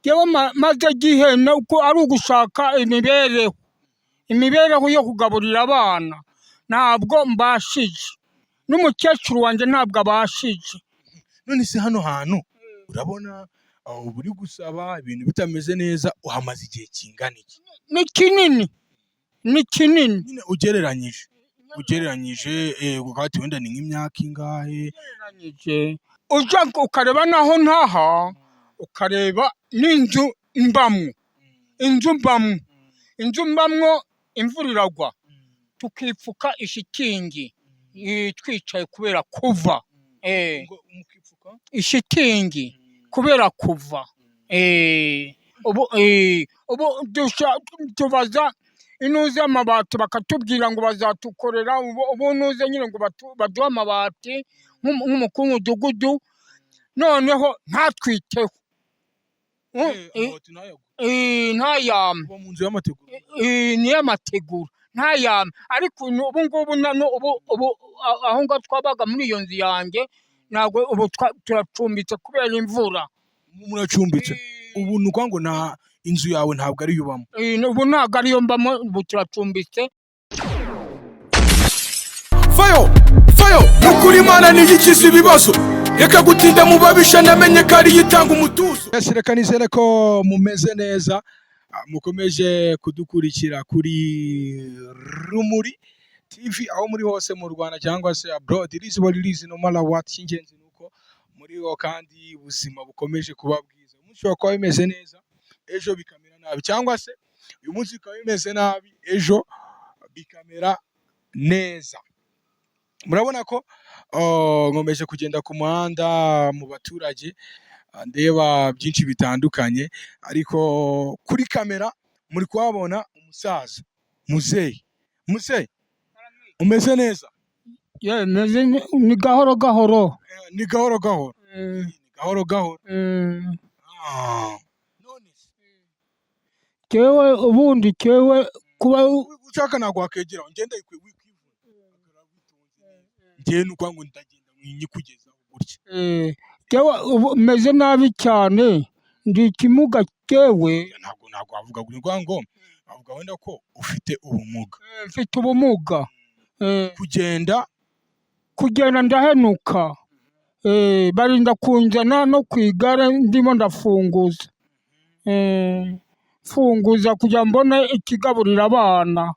Jyewe maze igihe nuko ari ugushaka imibereho, imibereho yo kugaburira abana, ntabwo mbashije, n'umukecuru wanjye ntabwo abashije. None se hano hantu urabona uba uri gusaba ibintu bitameze neza, uhamaze igihe kingana iki? Ni kinini, ni kinini. Nyine ugereranyije, ukaba ati wenda ni nk'imyaka ingahe? Ugereranyije, ujya ukareba naho ntaha, ukareba n'inzu mbamwo, inzu mbamwo, inzu mbamwo, imvura iragwa tukipfuka ishitingi, twicaye kubera kuva. Ngo mukipfuka? Ishitingi kubera kuva. Ubu tubaza inuze amabati, bakatubwira ngo bazatukorera. Ubu nuze nyine ngo baduhe amabati nk'umukuru w'umudugudu, noneho ntatwiteho. Amabati ntayagwe? Ntayame. Uba mu nzu y'amategura? Ni iy'amategura, ntayame. Ariko ubu ngubu ubu aho ngaho twabaga muri iyo nzu yanjye, ntabwo ubu turacumbitse kubera imvura. Muracumbitse ubu? Ni ukuvuga ngo nta inzu yawe, ntabwo ariyo ubamo? Ubu ntabwo ariyo mbamo, ubu turacumbitse. Fayo fayo, nukuri Imana niyo ikiza ibibazo. Reka gutinda mu babisha, namenye ko ariyo itanga umutuzo. Yes, reka nizere ko mumeze neza, mukomeje kudukurikira kuri Rumuri TV aho muri hose mu Rwanda cyangwa se abroad. It is what it is, no matter what. Icy'ingenzi ni uko muriho kandi ubuzima bukomeje kuba bwiza. Umunsi ushobora kuba bimeze neza, ejo bikamera nabi, cyangwa se uyu munsi bikaba bimeze nabi, ejo bikamera neza. Murabona ko nkomeje kugenda ku muhanda mu baturage, ndeba byinshi bitandukanye, ariko kuri kamera muri kuhabona umusaza muzeyi. Muzeyi, umeze neza? Ye, meze ni gahoro gahoro. Ni gahoro gahoro? Ni gahoro gahoro. None se? Jewe ubundi jewe kuba Ushaka ntabwo wakegera, ngenda wikwivuna. Njyewe ni ukuvuga ngo ndagenda nyikugezaho gutya. Jewe ubu meze nabi cyane, ndi ikimuga jewe. Ntabwo wavuga ngo, ni ukuvuga ngo wavuga wenda ko ufite ubumuga. Mfite ubumuga. Kugenda? Kugenda ndahenuka. Barinda kunzana no ku igare, ndimo ndafunguza, mfunguza kugira mbone ikigaburira abana.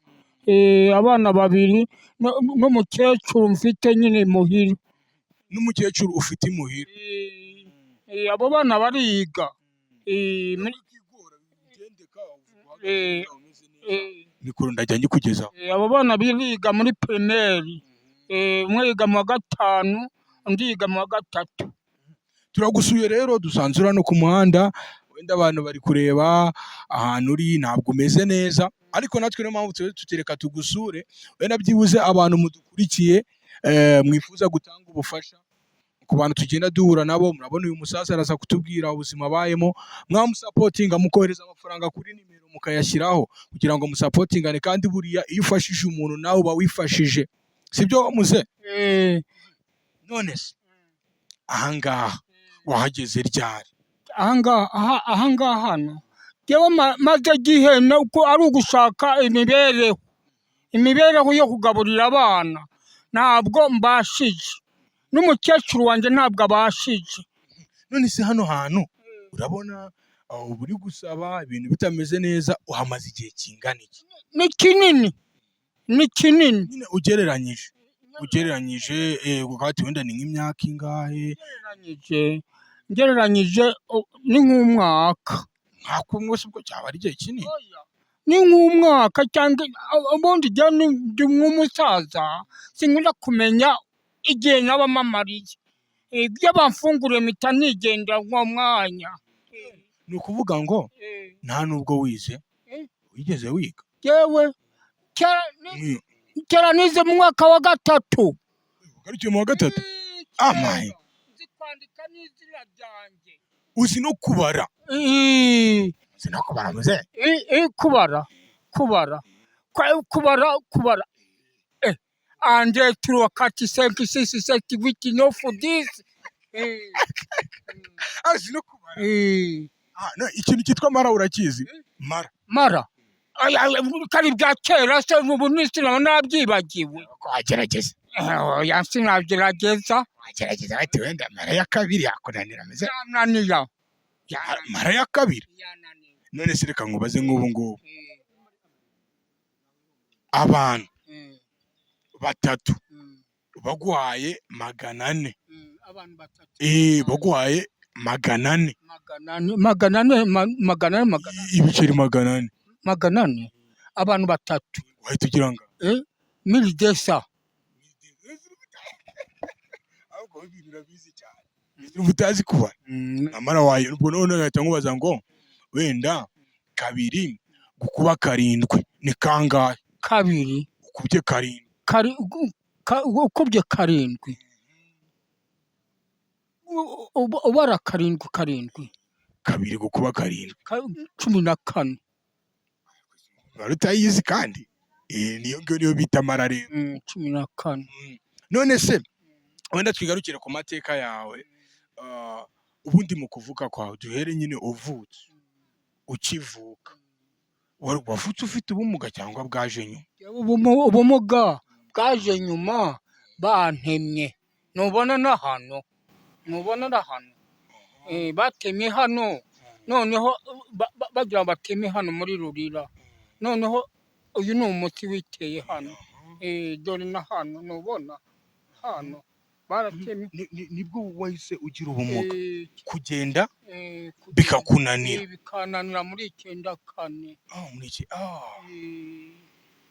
Abana babiri n'umukecuru mfite nyine muhira. N'umukecuru ufite imuhira? Abo bana bariga. Mikoro ndajya nyikugezaho. Abo bana biriga muri primaire. Umwe yiga mu wa gatanu, undi yiga mu wa gatatu. Turagusuye rero, dusanze uri hano ku muhanda. Wenda abantu bari kureba ahantu uri, ntabwo umeze neza, ariko natwe niyo mpamvu tuba tutereka tugusure. Wenda byibuze abantu mudukurikiye, mwifuza gutanga ubufasha ku bantu tugenda duhura nabo, murabona uyu musaza araza kutubwira ubuzima abayemo, mwamusapotinga mukohereza amafaranga kuri nimero mukayashyiraho kugira ngo musapotingane. Kandi buriya iyo ufashije umuntu nawe uba wifashije, sibyo muze? None se ahangaha wahageze ryari? Ahangaha hano jewe maze igihe nuko ari ugushaka imibereho, imibereho yo kugaburira abana, ntabwo mbashije, n'umukecuru wanjye ntabwo abashije. None se hano hantu urabona uba uri gusaba ibintu bitameze neza, uhamaze igihe kingana iki? Ni kinini, ni kinini. Nyine ugereranyije, ukaba ati wenda ni nk'imyaka ingahe? Ngereranyije, ni nk'umwaka. Nk'ako mwese ubwo cyaba ari igihe kinini. Ni nk'umwaka cyangwa ubundi njyewe ndi nk'umusaza, sinkunda kumenya igihe naba mamariye. Ibyo bamfunguriye mpita nigendera uwo mwanya. Ni ukuvuga ngo nta nubwo wize? Wigeze wiga? Yewe, kera nize mu mwaka wa gatatu. Ugarukiye mu wa gatatu? Amaye. Nzi kwandika n'izina ryanjye. Uzi no kubara? Uzi no kubara, muze? Kubara, kubara, kubara, kubara, un, deux, trois, quatre, cinq, six, sept, huit, neuf, 10. Azi no kubara. Ah, no, ikintu cyitwa mara urakizi? Mara. Mara. Ay, ay, kari bya kera se, ubu nisinaba nabyibagiwe. Wagerageza. Oya, sinagerageza. Wagerageza bati wenda mara ya kabiri yakunanira ameze. Yananira. Mara ya kabiri. Yananira. None se reka nkubaze nk'ubu ngubu, abantu batatu baguhaye 400. Abantu batatu. Baguhaye 400. 400, 400, 400, 400. Ibiceri 400. 400, abantu batatu. Wahita ugira ngo 1200. Ahubwo ibintu urabizi cyane, uba utazi kubara. Amara wayo ubwo none ngahita nkubaza ngo wenda kabiri gukuba karindwi ni kangahe? Kabiri. Ukubye karindwi. Ukubye karindwi, ubara karindwi karindwi. Kabiri gukuba karindwi. 14. Wari utayizi kandi. Niyo ngiyo niyo bita mara rero. 14. None se wenda twigarukire ku mateka yawe. Ubundi mu kuvuka kwawe, duhere nyine uvutse, ukivuka, wavutse ufite ubumuga cyangwa bwaje nyuma? Ubumuga bwaje nyuma, bantemye. Ntubona na hano, ntubona na hano. Batemye hano, noneho bagira ngo bateme hano muri rurira, noneho uyu ni umuti witeye hano. Dore na hano, ntubona hano baratemye. Nibwo wahise ugira ubumuga? Kugenda Kugenda, bikakunanira? Bikananira muri 94. Ah, muri iki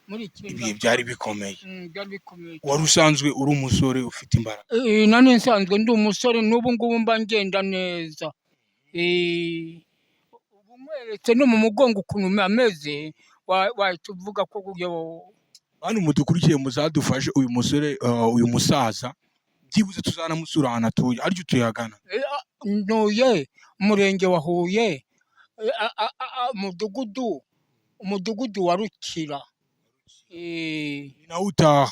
Muri icyenda. Ibihe byari bikomeye. Byari bikomeye. Wari usanzwe uri umusore ufite imbaraga? Nani nsanzwe ndi umusore, n'ubu ngubu mba ngenda neza. Ubu mweretse no mu mugongo ukuntu ameze, wahita uvuga ko yo. Hano mudukurikiye, muzadufashe uyu musore, uyu musaza byibuze tuzanamusura ahantu atuye. Aryo utuye ahagana? Ntuye umurenge wa Huye, umudugudu wa Rukira. Ni nawe utaha,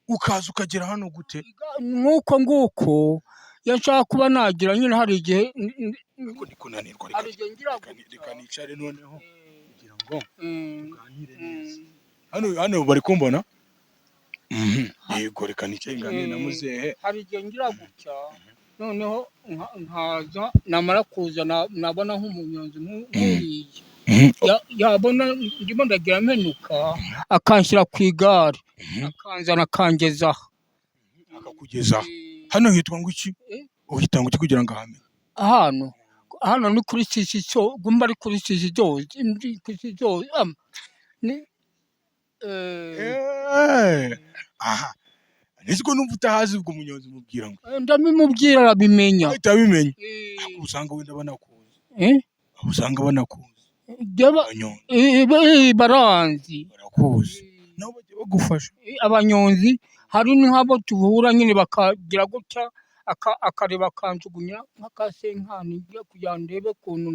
ukaza ukagera hano gute? Nk'uko nguko, iyo nshaka kuba nagira nyine, hari igihe Ariko ndi kunanirwa, reka hari igihe ngira reka nicare noneho kugira ngo tuganire neza. Hano bari kumbona. Yego, reka nicare nganire na muzehe. Hari igihe ngira gutya, noneho nkaza, namara kuza nabona nk'umunyonzi nk'uriya, yabona ndimo ndagira mpenuka, akanshyira ku igare, akanzana akangeza aha. Akakugeza hano. Hitwa ngo iki? Eh? Uhita ngo iki kugira ngo ahame? Hano ni kuri sisizo, gumba ari kuri sisizo, ndi kuri sisizo ni Aha nzi ko numva utahazi, ubwo umunyonzi umubwira ngo? Ndabimubwira arabimenya. Ahita abimenya. Ariko usanga wenda banakuzi? Abo usanga banakuzi? Abanyonzi. Baranzi. Barakuzi, nabo bajya bagufasha? Abanyonzi hari nk'abo duhura nyine bakagira gutya, akareba akanjugunya nk'akasenkani kugira ngo ndebe ukuntu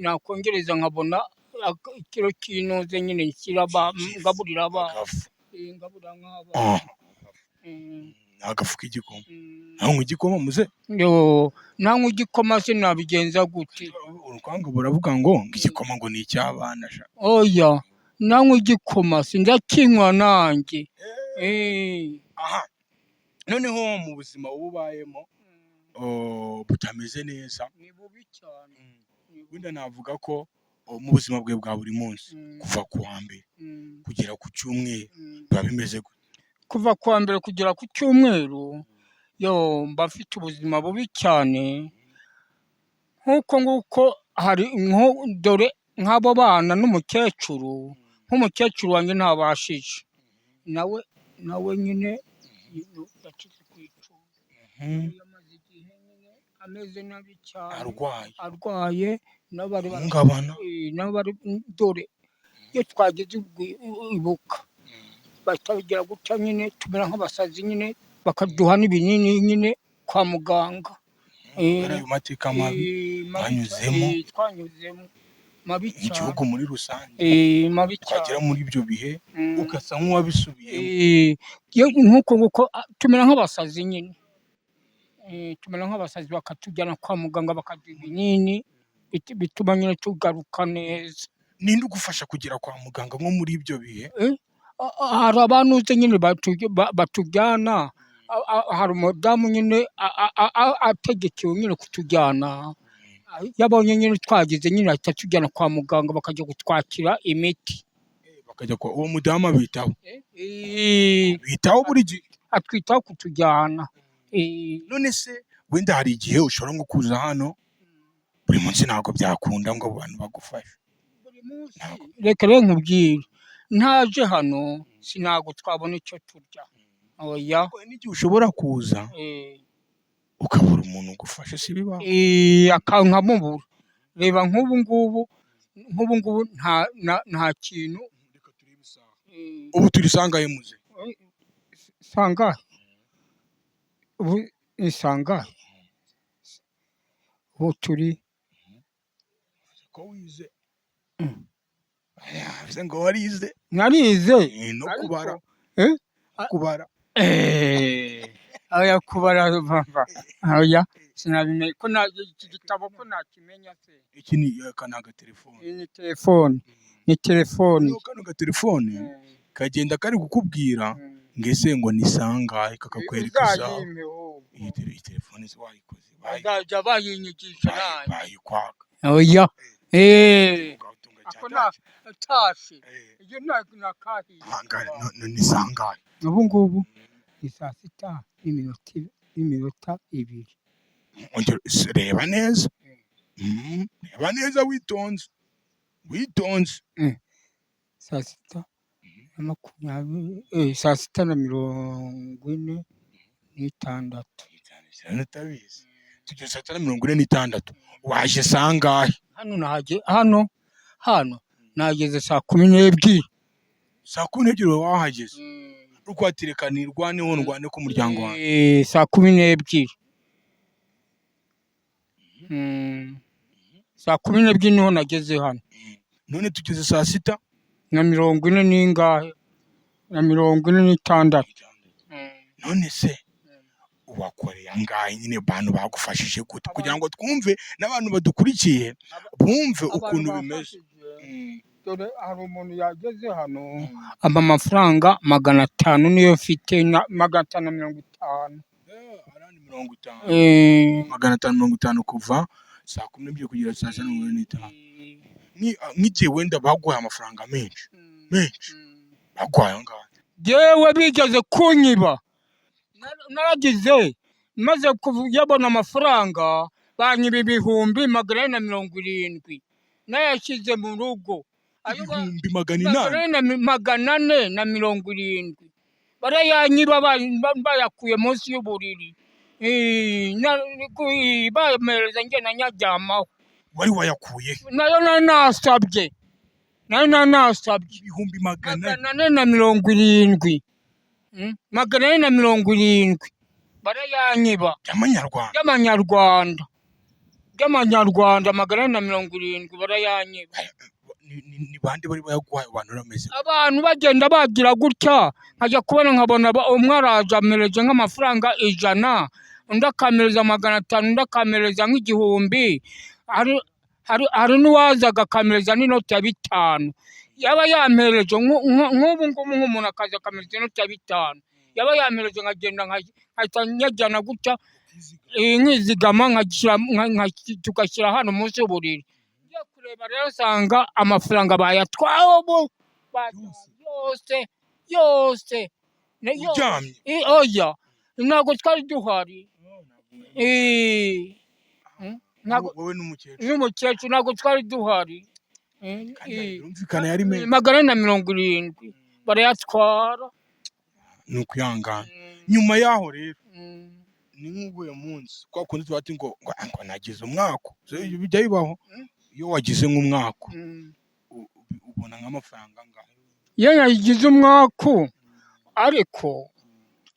nakongereza nkabona ikiro cy'inoze nyine nshyira ngaburira abana. Agafu. Ngaburira nk'abana. Ni agafu k'igikoma. Nawe ngo igikoma muze? Yo, nanywa igikoma se nabigenza gute? Urukanga buravuga ngo igikoma ngo ni icy'abana sha. Oya, nanywa igikoma sindakinywa nanjye. Aha noneho mu buzima uba ubayemo, oh, butameze neza. Ni bubi cyane. Ni bubi. Wenda navuga ko, oh, mu buzima bwe bwa buri munsi, kuva ku wa mbere kugera ku cyumweru, biba bimeze gute? Kuva ku wa mbere kugera ku cyumweru, yo mba mfite ubuzima bubi cyane, nk'uko nguko hari nko dore nk'abo bana n'umukecuru, nk'umukecuru wanjye ntabashije, nawe nyine yacitse ku icumu. Yamaze igihe nyine ameze nabi cyane. Arwaye. Arwaye, nabo bari Ihungabana. Nabo bari, dore iyo twageze ibuka bahita bagira gutya nyine, tumera nk'abasazi nyine, bakaduha n'ibinini nyine kwa muganga. Kubera ayo mateka mabi mabi twanyuzemo. Twanyuzemo mabi cyane. Igihugu muri rusange. Mabi cyane. Twagera muri ibyo bihe ugasa nk'uwabisubiyemo. Iyo nk'uko nguko, tumera nk'abasazi nyine. Tumera nk'abasazi, bakatujyana kwa muganga, bakaduha ibinini bituma nyine tugaruka neza. Ninde ugufasha kugera kwa muganga nko muri ibyo bihe? Hari abantu uzi nyine batujyana. Hari umudamu nyine ategekewe nyine kutujyana. Iyo abonye nyine twagize nyine, ahita atujyana kwa muganga, bakajya kutwakira imiti. Bakajya kwa uwo mudamu, abitaho? Eh, bitaho buri gihe? Atwitaho kutujyana. None se wenda hari igihe ushobora nko kuza hano buri munsi? Ntabwo byakunda ngo abantu bagufashe? Buri munsi, reka rero nkubwire, ntaje hano sinago twabona icyo turya, oya. Ariko n'igihe ushobora kuza ukabura umuntu ugufasha, si bibaho? Akankamubura. Reba nk'ubu ngubu nta kintu. Reka turebe isaha. Ubu turi sangahe, muze? Sangahe? Ubu ni sangahe? Ubu turi Ko wize? Aya, bivuze ngo warize. Narize. No Ariko- kubara. Eh? Kubara. Oya, kubara bava, oya, sinabimenye ko na iki gitabo ko nakimenya se? Iki ni aka ni agatelefone. Iyi ni telefone, ni telefone. Noneho kano gatelefone kagenda kari kukubwira ngo ese ngo ni sangahe, kakakwereka isaha. Uzayimpe wowe. Iyi telefone se wayikoze Bazajya bayinyigisha nanjye. Bayikwaka. Oya, Ugatunga ako cyane. Na tashe iyo nakahiye. Ahangaha ni sangahe? Ubu ngubu ni saa sita n'iminota 2. Ongera reba neza. Reba neza witonze, witonze. Saa sita na 20, saa sita na 46. Utabizi, tugeze saa sita na 46. Waje sangahe? Hano nahage hano nahageze saa 12. Saa 12 wahageze, rukwatireka nirwaneho, ndwane ku muryango wanjye. Saa 12. Saa 12 niho nageze hano. None tugeze saa sita na 40 n'ingahe, na 46. None se wakoreye angahe nyine? Bantu bagufashije gute, kugira ngo twumve n'abantu badukurikiye bumve ukuntu bimeze? Dore hari umuntu yageze hano ampa amafaranga 500, niyo mfite, na 550. Arandi 50. 550 kuva saa 12 kugera saa sita na 45. Nk'igihe wenda baguhaye amafaranga menshi menshi, baguhaye angahe? Jewe bigeze kunyiba. Naragize maze kuyabona amafaranga, banyiba 470,000, nayashyize mu rugo. Ayo Ibihumbi magana magana inani ane na 470 barayanyiba, bayakuye munsi y'uburiri. Bamereza ngenda nyaryamaho. Wari wayakuye? Nayo nari nasabye, nayo nari nasabye. Ibihumbi 400? 470, 470 barayanyiba. By'amanyarwanda? By'amanyarwanda, by'amanyarwanda, 470 barayanyiba. Ni bande bari bayaguhaye? Abantu bameze? Abantu bagenda bagira gutya, nkajya kubona nkabona umwe araje amereje nk'amafaranga 100, undi akamereza 500, undi akamereza nk'igihumbi. Hari n'uwazaga akamereza n'inoti ya 5. Yaba yampereje nk'ubu ngubu, nk'umuntu akaza akamereza inoti ya 5, yaba yampereje nkagenda nkahita nyajyana gutya, nkizigama, tugashyira hano munsi y'uburiri. Ngiye kureba rero nsanga amafaranga bayatwaye ubu yose yose. Uryamye? Oya, ntabwo twari duhari. Wowe n'umukecuru? N'umukecuru, ntabwo twari duhari. Kandi birumvikana yari menshi. 470 barayatwara. Ni ukwihangana. Nyuma yaho rero ni nk'ubuye munsi kwa kundi tuba ngo nagize umwaka. So, ibyo bijya bibaho. Iyo wagize nk'umwaka ubona nk'amafaranga angahe? Iyo nagize umwaku, ariko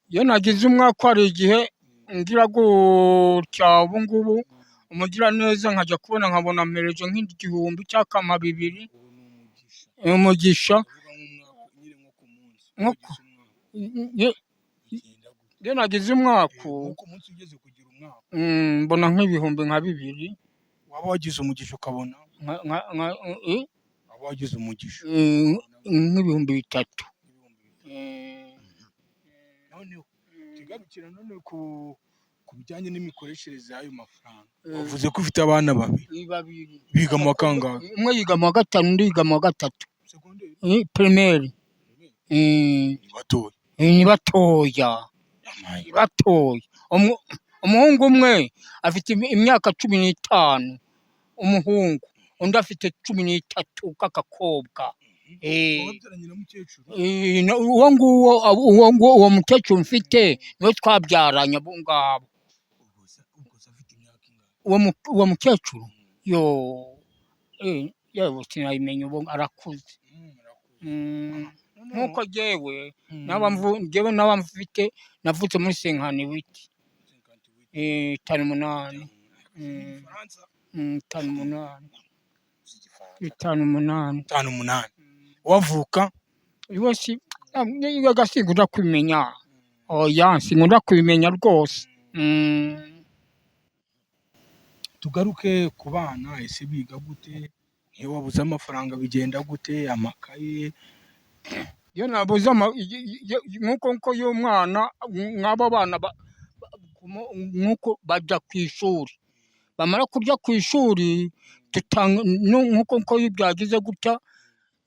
iyo nagize umwaku hari igihe ngira gutya, ubu ngubu umugiraneza nkajya kubona nkabona ampereje nk'igihumbi cyangwa akampa 2000. Uwo ni umugisha. Umugisha. Uvuga nk'umwaka nyine, nko ku munsi Nko wagize umwaka bigenda gute? Iyo nagize umwaku Nko ku munsi ugeze kugira umwaka. Mwaka. Mbona nk'ibihumbi nka 2. Waba wagize umugisha ukabona nka waba wagize umugisha nk'ibihumbi 3. 3,000. Noneho tugarukira none ku bijyanye n'imikoreshereze y'ayo mafaranga. Wavuze ko ufite abana babiri. Ni babiri. Biga mu wa kangahe? Umwe yiga mu wa gatanu, undi yiga mu wa gatatu. Segonderi? Primaire. Ni batoya. Ni batoya. Amaye. Ni batoya. Umuhungu umwe afite imyaka 15, umuhungu undi afite 13 k'agakobwa. Wabyaranye na mukecuru? Uwo nguwo, uwo nguwo, uwo mukecuru mfite niwe twabyaranye abo ngabo. Ubwo se afite imyaka ingahe? Uwo mukecuru yo, yewe sinabimenya, ubu arakuze. Murakuze. Nk'uko jyewe naba njyewe naba mfite, navutse muri 58. 58. 58. Igifaransa? 58. Uzi igifaransa? 58. 58 wavuka? Iwe si niba sinkunda kubimenya, oya, sinkunda kubimenya rwose. Tugaruke ku bana. Ese biga gute? Iyo wabuze amafaranga bigenda gute? Amakaye? Iyo nabuze nk'uko y'umwana, nk'abo bana nk'uko bajya ku ishuri, bamara kurya ku ishuri, nk'uko iyo byagize gutya,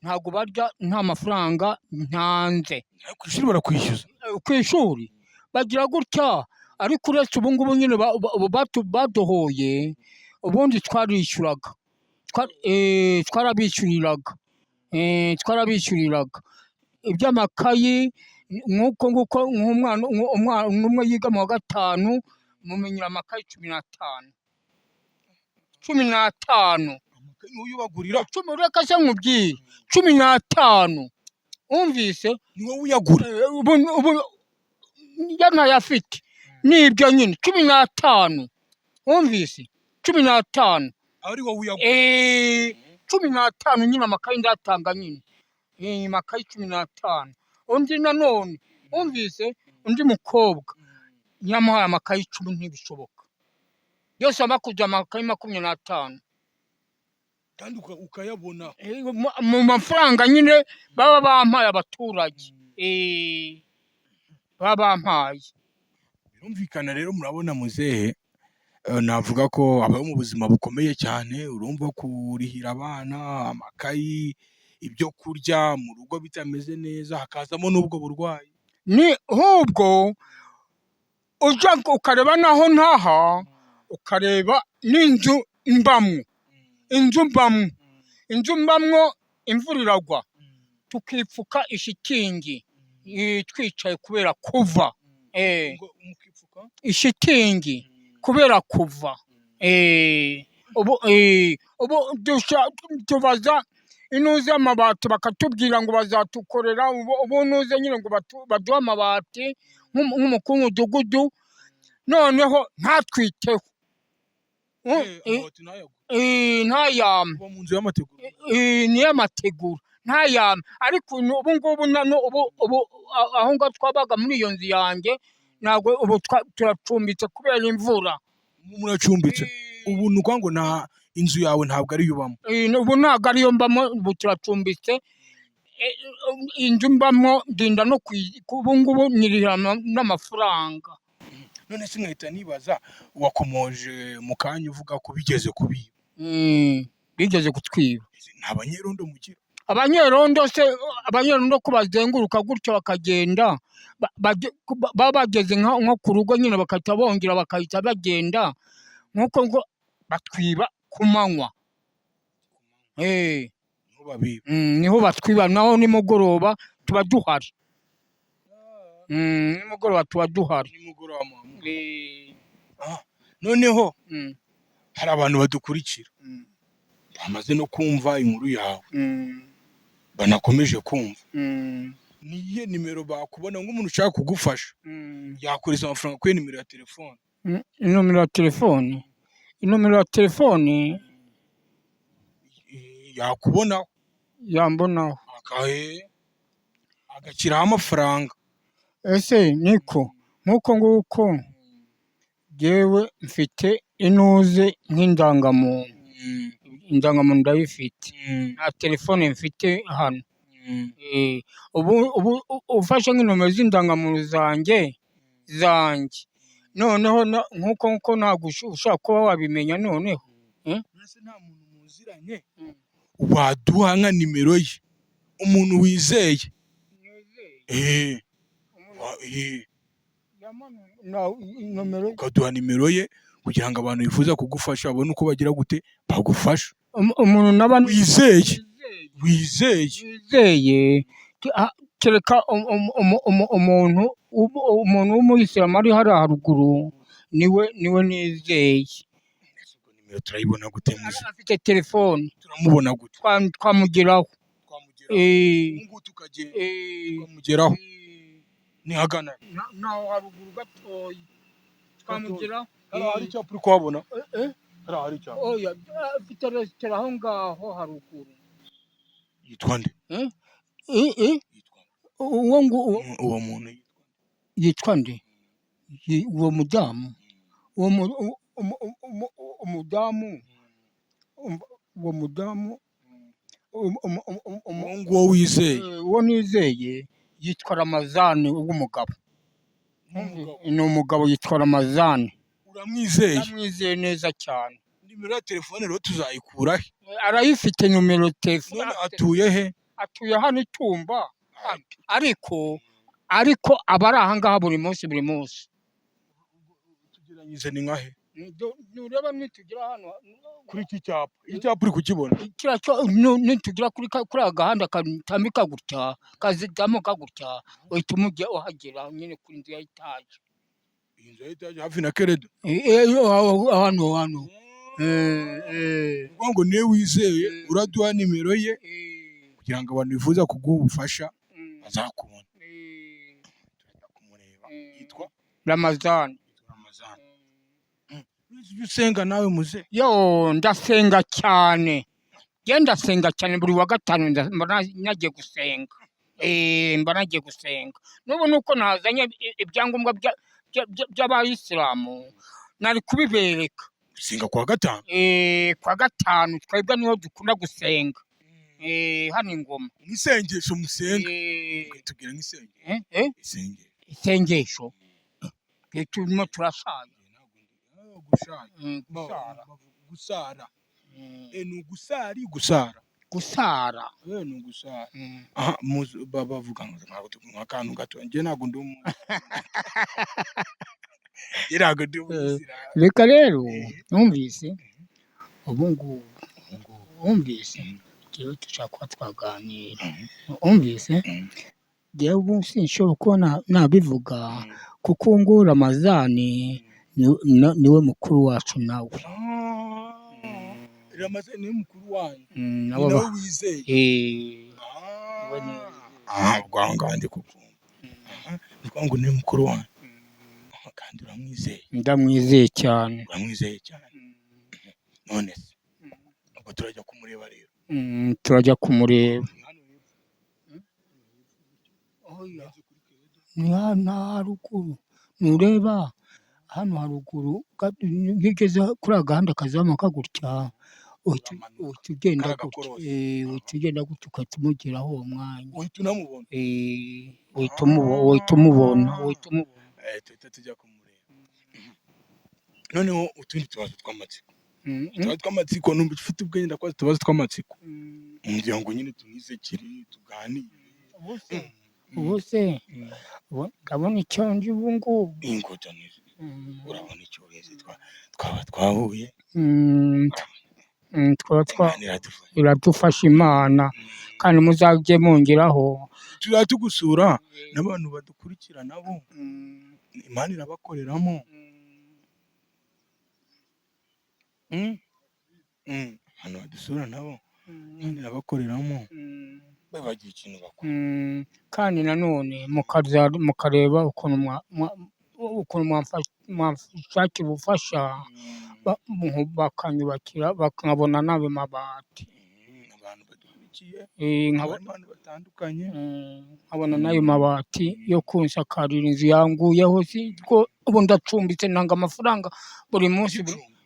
ntabwo barya nta mafaranga ntanze. Ku ishuri barakwishyuza? Ku ishuri bagira gutya, ariko uretse ubu ngubu nyine badohoye, ubundi twarishyuraga. Twarabishyuriraga. Twarabishyuriraga iby'amakayi, nk'uko nguko nk'umwana umwana umwe yiga mu wa gatanu, mumenyera amakayi 15, 15. Amakaye niwo uyabagurira? 10, reka se nkubwire, 15, wumvise? Ni wowe uyagura? Ubu njya ntayafite, nibyo nyine, 15, wumvise? 15. Ari wowe uyagura? 15 nyine, amakayi ndatanga nyine. Amakayi 15. Undi nanone, wumvise, undi mukobwa nyamuhaye amakayi 10, ntibishoboka, yose amakuze amakayi 25. Kandi ukayabona? Mu mafaranga nyine baba bampaye abaturage, baba bampaye. Birumvikana rero, murabona muzehe, navuga ko abaho mu buzima bukomeye cyane. Urumva, kurihira abana amakayi, ibyo kurya mu rugo bitameze neza, hakazamo n'ubwo burwayi. Ni ahubwo ujya ukareba naho ntaha, ukareba n'inzu mbamwo, inzu mbamwo, imvura iragwa tukipfuka ishitingi, twicaye kubera kuva. Ngo mukipfuka? Ishitingi kubera kuva. Ubu tubaza inuze amabati, bakatubwira ngo bazatukorera. Ubu nuze nyine ngo baduhe amabati nk'umukuru w'umudugudu, noneho ntatwiteho. Amabati ntayagure? Ntayampe. Uba mu nzu y'amategura? Niyo amategura, ntayampe. Ariko ubu ngubu nano ubu aho ngaho twabaga muri iyo nzu yanjye, ntabwo ubu turacumbitse kubera imvura. Muracumbitse ubu? Ni ukuvuga ngo nta inzu yawe, ntabwo ariyo ubamo? Ubu ntabwo ariyo mbamo, ubu turacumbitse. Inzu mbamo ndinda no ubu ngubu nyirihira n'amafaranga. None se nkahita nibaza, wakomoje mu kanya uvuga ko bigeze kubiba? Bigeze kutwiba. Nta banyerondo mugira? Abanyerondo se, abanyerondo ko bazenguruka gutyo bakagenda, baba bageze nko ku rugo nyine, bagahita bongera bagahita bagenda, nk'uko ngo batwiba ku manywa. Niho babiba? Niho batwiba, naho nimugoroba tuba duhari. Nimugoroba tuba duhari. Nimugoroba muba Noneho hari abantu badukurikira, bamaze no kumva inkuru yawe, banakomeje kumva. Ni iyihe nimero bakubona, nk'umuntu ushaka kugufasha yakohereza amafaranga kuri nimero ya telefone? Inomero ya telefoni, inomero ya telefoni. Yakubonaho? Yambonaho. Agashyiraho amafaranga. Ese niko nk'uko nguko. Jyewe mfite intuze nk'indangamuntu, indangamuntu ndayifite, nta telefone mfite hano. Ubu ufashe nk'inomero z'indangamuntu zanjye noneho nk'uko ntabwo ushobora kuba wabimenya noneho. Mbese nta muntu muziranye waduha nka nimero ye, umuntu wizeye? Nomero Ukaduha nimero ye kugira ngo abantu bifuza kugufasha babone uko bagira gute bagufasha. Umuntu naba Wizeye, wizeye. Wizeye, kereka umuntu w'umuyisilamu ari hariya haruguru, niwe nizeye. Nimero turayibona gute muze? Afite telefone. Turamubona gute? Twamugeraho. Twamugeraho ubu ngubu tukagenda tukamugeraho? Ni hagana? Naho haruguru gatoya twamugeraho. Hariya hari icyapa uri kuhabona? Eh? Hariya hari icyapa. Oya, afite resitora aho ngaho haruguru. Yitwa nde? Eh? Yitwa Uwo nguwo? Uwo muntu. Yitwa nde? Uwo mudamu, uwo umudamu, uwo mudamu Uwo nguwo wizeye. Uwo nizeye yitwa Ramazani w'umugabo. Ni umugabo yitwa Ramazani. Uramwizeye? Ndamwizeye neza cyane. Nimero ya telefone rero tuzayikura he? Arayifite nomero telefone. None atuye he? Atuye hano itumba, ariko aba ari ahangaha buri munsi buri munsi. Tugeranyije ni nka he? Nureba nitugera hano Kuri iki cyapa, iki cyapa uri kukibona? Kiriya cyo, nitugera kuri aka gahanda katambika gutya, kazamuka gutya, uhita umujya uhagera nyine kuri inzu ya etaje. Iyi nzu ya etaje hafi na keredo? Hano hano. Ukuvuga ngo niwe wizeye, uraduha nimero ye kugira ngo abantu bifuza kuguha ubufasha bazakubona. Turajya kumureba. Yitwa? Ramazani. Yitwa Ramazani. Ujya usenga nawe muze? Yo, ndasenga cyane, njye ndasenga cyane. Buri wa gatanu mba nagiye gusenga. Mba nagiye gusenga. N'ubu nuko nazanye ibyangombwa by'abayisilamu nari kubibereka. Gusenga kuwa gatanu? Kwa gatanu twebwe niho dukunda gusenga. Hano ingoma. Nk'isengesho musenga, tubwira nk'isengesho. Eh, eh? Isengesho. Isengesho. Turimo turashaje. Gushara. Gusara. Gusara. Ni ugusari, gusara? Gusara. Ni ugusara. Aha bavuga ngo ntabwo akantu gato, njye ntabwo ndi umuntu, njye ntabwo ndi umuyisilamu. Reka rero, numvise ubu ngubu, wumvise njyewe dushobora kuba twaganira, wumvise njyewe ubu sinshobora kuba nabivuga kuko ubu ngubu Ramazani niwe mukuru wacu nawe. Ramazani niwe mukuru wanyu? Nabo Ni nawe wizeye? Eh. Ah, ubwo aho ngaho ndi kukumva. Aha, ni ukuvuga ngo niwe mukuru wanyu. Aha, kandi uramwizeye? Ndamwizeye cyane. Uramwizeye cyane. None se ubwo turajya kumureba rero? Turajya kumureba. Ni hano hepfo? Ni hano haruguru, ntureba hano haruguru, iyo ugeze kuri aka gahanda kazamuka gutya, Uramanuka. Uhita ugenda Kariya gutya. gakorosi. Uhita ugenda gutya ugahita umugeraho uwo mwanya. Uhita unamubona? Uhita umubona, uhita umubona. Tuhita tujya kumureba. Noneho utundi tubazo tw'amatsiko. Utubazo tw'amatsiko, numva ufite ubwenge, ndakubaza utubazo tw'amatsiko kugira ngo nyine tumwizekere tuganire. Ubu se ndabona icyo ndi ubu ngubu. Ingota neza. Urabona icyo wese twaba twahuye. Twaba Imana iradufasha. Iradufasha Imana, kandi muzajye mungeraho. Tuzajya tugusura n'abantu badukurikira nabo Imana irabakoreramo. Abantu badusura nabo Imana irabakoreramo, bagira ikintu bakora. Kandi nanone mukareba ukuntu mwamfashakira ubufasha, bakanyubakira bakabona n'ayo mabati. Abantu badukurikira. badukurikiye, nkabona abantu batandukanye. Nkabona n'ayo mabati yo kunsakarira inzu yanguyeho, ko ubu ndacumbitse, ntanga amafaranga buri munsi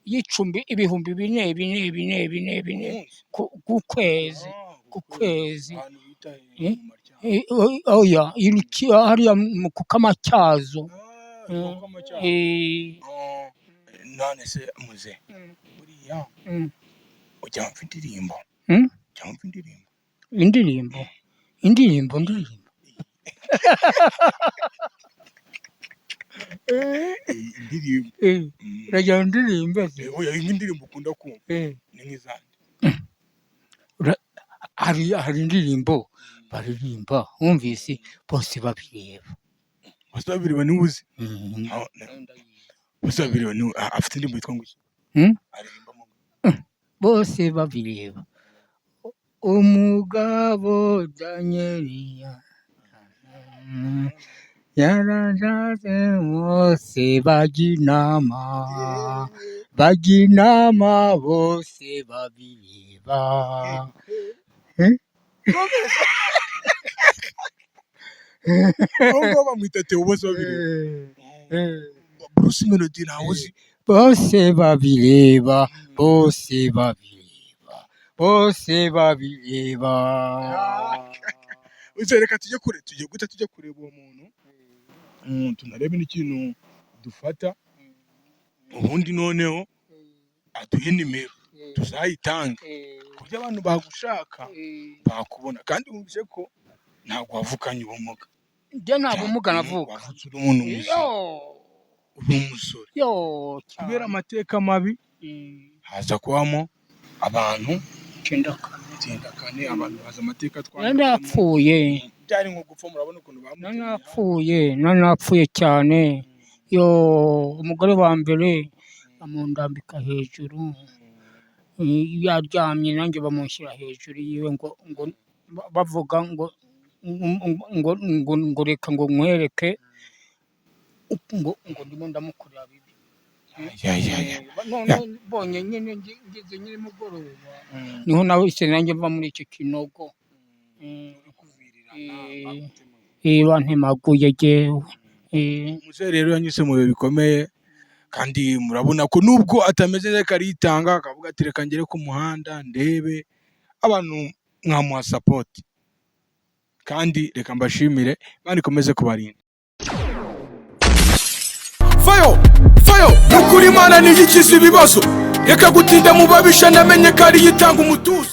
y'icumbi 4000 4 4 4 4 Umunsi? Ku kwezi. Ah, Ku kwezi. Ahantu bita he? Eh? Mu Matyazo? Oya, hariya ku Kamatyazo. Ah, ku Kamatyazo. Eh. Ah, none se muze, buriya ujya wumva indirimbo? Mm? Ujya wumva indirimbo? Indirimbo, indirimbo, ndirimbo. Indirimbo. Uragira ndirimbe se? Oya, nk'indirimbo ukunda kumva ni nk'izandi? Hari indirimbo baririmba wumvise bose babireba. Bose babireba niwe uzi? Ah, bose babireba niwe afite indirimbo yitwa ngo iki? Mm? Aririmbamo ngo? Bose babireba, umugabo Danieliya yarashatse, bose bajya inama, bajya inama, bose babireba. Eh? Uwo nguwo bamwita Theo bose babireba. Bruce Melody ntawe uzi? Bose babireba, bose babireba, bose babireba. Uze reka tujye kure, tujye guhita tujya kureba uwo muntu, tunarebe n'ikintu dufata, ubundi noneho aduhe nimero tuzayitange ku buryo abantu bagushaka bakubona. Kandi wumvise ko ntabwo wavukanye ubumuga. Njye nta bumuga navuka. Wavutse uri umuntu muzima, Yo, uri umusore. Yo, Kubera cyane. amateka mabi haza kubamo abantu 94. 94, abantu bazi amateka Nari twanyuzemo. napfuye. Byari nko gupfa, murabona ukuntu Nari bamutemye. napfuye, nari napfuye cyane. Yo, umugore wa mbere bamundambika hejuru, yaryamye nanjye bamushyira hejuru yiwe, ngo bavuga ngo reka ngo nkwereke ngo ndimo ndamukorera bibi. Ya, ya, ya. None mbonye nyine ngeze nyine mugoroba, niho nawe se nanjye mva muri icyo kinogo. Bantemaguye jyewe. Umusore rero yanyuze mu bihe bikomeye, kandi murabona ko nubwo atameze neza aritanga, akavuga ati reka ngere ku muhanda ndebe abantu mwamuha support. Kandi reka mbashimire, Imana ikomeze kubarinda. Fayo fayo, nukuri Imana niyo ikiza ibibazo. Reka gutinda mu babisha, namenye ko ariyo itanga umutuzo.